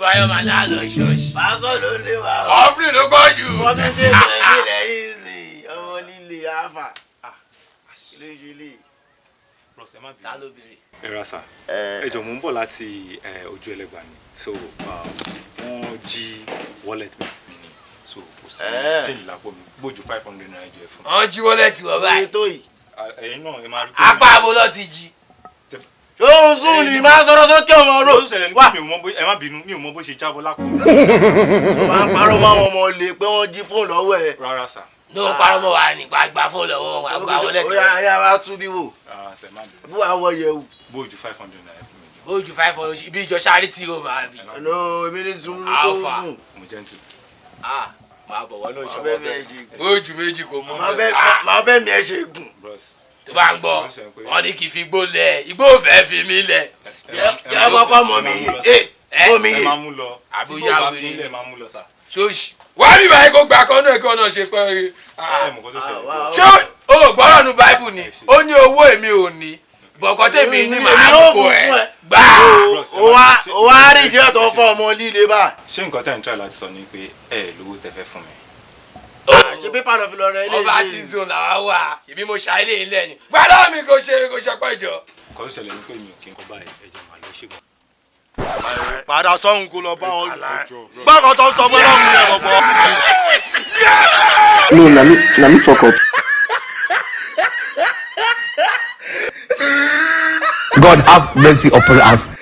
Báyọ̀ máa náà lọ ṣọ́ọ̀ṣì. Pásọ̀ ló lé wa o. Ọ̀fìn ló kọ́ jù. Wọ́n tún dé ìlẹ̀ ìlẹ̀ yìí sí ọmọ líle àfà. Kí ló ń ṣe lè? Bros, ẹ má bínú. Ta ló béèrè? Ẹ ra sà, ẹ jọ̀ọ́, mò ń bọ̀ láti ojú ẹlẹ́gbà ni, so wọ́n jí wallet mi ni, so kò sí change lápò mi, gbójú ₦500 jẹ fún. Wọ́n jí wallet wọ̀ Oye báyìí. tó yìí. Ẹ̀yin náà ẹ máa rí. Apá abo lọ ti jí. Ṣé òun sùn ni máa sọ̀rọ̀ sókè ọmọ rò? Ó ṣẹlẹ̀ ní pé mi ò mọ bó, ẹ má bínú, mi ò mọ bó ṣe jábọ́ lápò mi. Ó máa ń parọ́ mọ́ àwọn ọmọ olè pé wọ́n jí fóònù lọ́wọ́ ẹ̀. Rárá sà. Ní o parọ́ mọ́ wa nípa gba fóònù lọ́wọ́ wa, gba wallet. Ó yá yá, wá tú bí wò. Rárá sà, ẹ má bínú. Fún àwọn yẹ̀wù. Gbójú ₦500 fún mi jọ. Bójú 500 ibi ìjọ charity o máa bì. Ọ̀nà èmi ní sùúrù tó Alpha. fún. Mo gentle. Ah, máa bọ̀ wọ́n náà Máa ṣọwọ́ bẹ́ mi ẹ̀ bẹ́ẹ̀. ṣe gùn. Bójú méjì kò mú Máa bẹ́ẹ̀. bẹ́ máa bẹ́ mi ẹ̀ ṣe gùn. Bros. Tó bá ń gbọ́, wọ́n ní kì í fi igbó lẹ̀, igbó ò fẹ́ fi mí lẹ̀. Yà kọ́kọ́ mọ̀ mi yé. Mọ̀ mi Ẹ yé. máa mú lọ. Àbí Tí ó yá kò bá fi wèrè. ilẹ̀, máa mú lọ sà. Ṣóòṣì wá bí báyìí kó gbà kan náà kí wọn náà ṣe pé Ẹ mọ̀ kó tó ṣẹlẹ̀. Wá, wá. Ṣé o gbọ́dọ̀ nu báíbù ni? Ó ní owó èmi ò ní bọ̀kọ́ tèmi ní màá Èmi ó kó fún ẹ ẹ. gbà. Bros, ẹ Ó má wá bínú. ó wá rí ìdí ọ̀tọ̀ fún ọmọ líle báyìí. Ṣé nǹkan tẹ́ ń try láti sọ ni pé ẹ lówó tẹ́ fẹ́ fún mi? Ṣé pépà náà fi lọ rẹ ilé Ọba ti zone làwa wà, ṣèbí mo ṣa ilé ilẹ̀ ni gbàdọ́ mi kò ṣe kò ṣọpọ̀ ìjọ. Nǹkan tó ṣẹlẹ̀ ni pé mi ò kí n kọ́ báyìí, ẹ jẹ́ màá lọ ṣègùn. Padà sọ́hun kó lọ bá wọn bákan tó ń sọ fún ẹlọ́run yẹn bọ̀bọ̀. No, na me fuck up. God have mercy upon us.